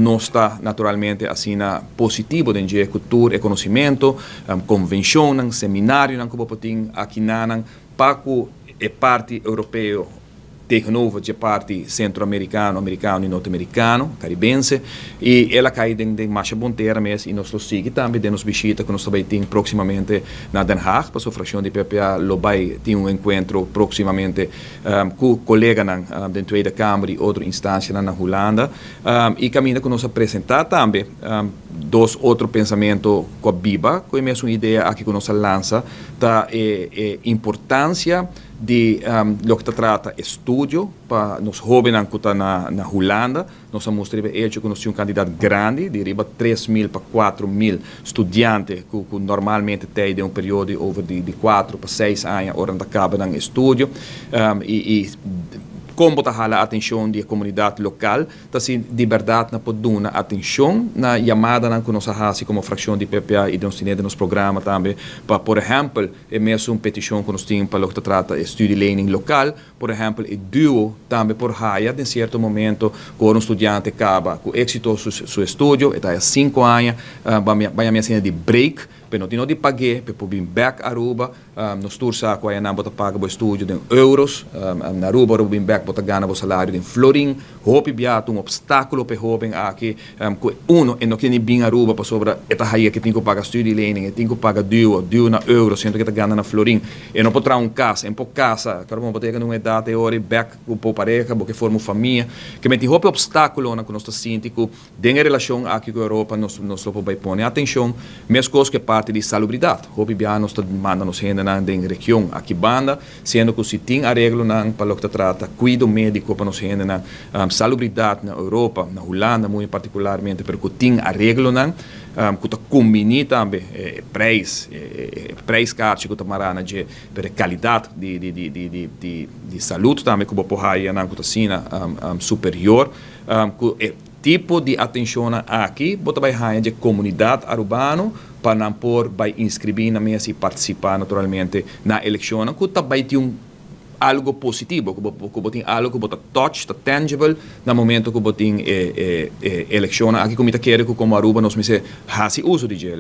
nos ta naturalmente asina positivo den dje ku tur e konosementu, konvenshonnan, seminarionan ku bo tin akinan pa ku e parti europeo tegenover e parti centroamericano, americano y norteamericano, caribense, y el a cay den masha bon tera mes y nos lo sigui tambe den nos bishita cu nos tambe tin proximamente na Den Haag, pa e fraccion di PPA lo bay tin un encuentro proximamente cu coleganan den Tweede Kamer y otro instancianan na Hulanda y caminda cu nos a presenta tambe dos otro pensamento cu biba, cu e mesun idea aki cu nos a lansa, ta e importancia di loke ta trata estudio pa nos hobennan cu ta na Hulanda. Nos a mustra hecho cu nos tin un cantidad grandi, di riba 3 mil pa 4 mil studiante cu normalmente tin un periodo over di 4 pa 6 aña, ora nan caba nan estudio y con ta hala atencion di comunidad local, ta asina di berdad nan por duna atencion na yamadanan cu nos a hasi como fraccion di PPA y nos tin nos programa tambe pa, por ehempel, e mesun peticion cu nos tin pa loke ta trata studielening local, por ehempel, e duo tambe por haya den cierto momento cu un studiante caba cu exito su estudio, ta 5 aña, bay mi asina di break, pero no tin di paga, pa bin back Aruba, nos tur sa cu nan bo ta paga bo estudio den euros, na Aruba bo bin back bo ta gana bo salario den florin, hopi bia ta un obstaculo pa hoben aki, cu uno e no kier bin Aruba pasobra e ta haya cu tin cu paga studielening, tin cu paga duo, duo na euro, siendo cu ta gana na florin, e no por traha un cas, e por casa, claro, bo tin un edad e ora back cu pareha, bo forma famia, kiermen tin hopi obstaculonan cu nos ta sinti cu den relacion aki cu Europa nos por bay pone atencion, mescos cu parti di salubridad. Hopi bia nos ta manda nos hendenan den region aki banda, siendo cu si tin areglonan pa loke ta trata cuido medico pa nos hendenan, salubridad na Europa, na Hulanda muy particularmente, pero cu tin areglonan cu ta combina tambe prijs, prijskaartje cu ta mara na dje, pero calidad di salud tambe cu bo por haya nan cu ta asina superior, cu e tipo di atencion aki, bo ta bay haya di comunidad arubano pa nan por bay inscribi na mesa y participa naturalmente na eleccion, cu tambe tin un algo positivo, cu tin algo cu ta touch, ta tangible, na momento cu tin eleccion aki, cu mi ta kere cu como Aruba nos mester hasi uso di dje.